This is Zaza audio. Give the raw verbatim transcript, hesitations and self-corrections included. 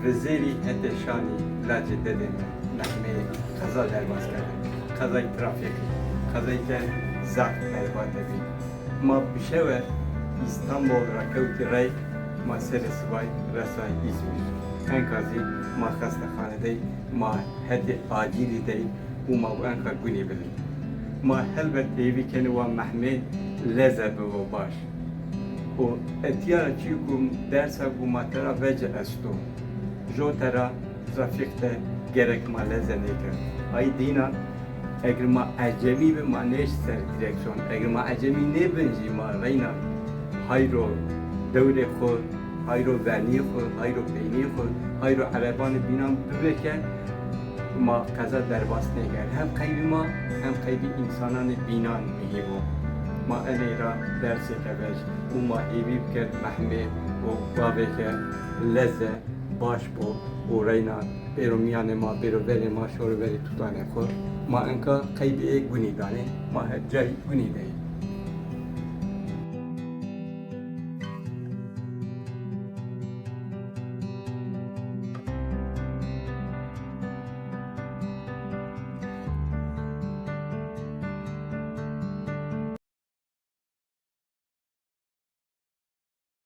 Vizêrî hetê şanî lacê dedê mi Mehmê qeza derbas kerdin. Qezayî trafîkî, qezayî ke zaf berbat bî. Ma bi şewe Îstanbul ra kewtî rey, ma serê sibay resay Îzmîr. Enka zî ma xestexane dey, ma hetê acîlî dey û ma bu enka gunî bidin. Ma helbet hêvî kenî wa Mehmê leze bibo baş. Û etîya ra çîyo ku dersa ku ma tera vece esto. Jo tera trafîk de gerek ma leze nêkerd. Ay dîna, eger ma ecemî bi ma nêşt ser dîreksîyon. Eger ma ecemî nêbin jî ma reyna hayro dewrê xwu, hayro vernîyê xwu, hayro peynîyê xwu, hayro erebanê bînan bibe ke ma qeza derbas nêkerd. Hem qeybî ma, hem qeybî însananê bînan muhîm o. Ma eney ra dersêke vej û ma hêvî bikerd Mehmê û bavêke leze baş bo û reyna bêro mîyanê ma, bêro verê ma, şoro verê tutanê xwu. Ma enka qeybî ê gunî danê, ma her cayî gunî dey.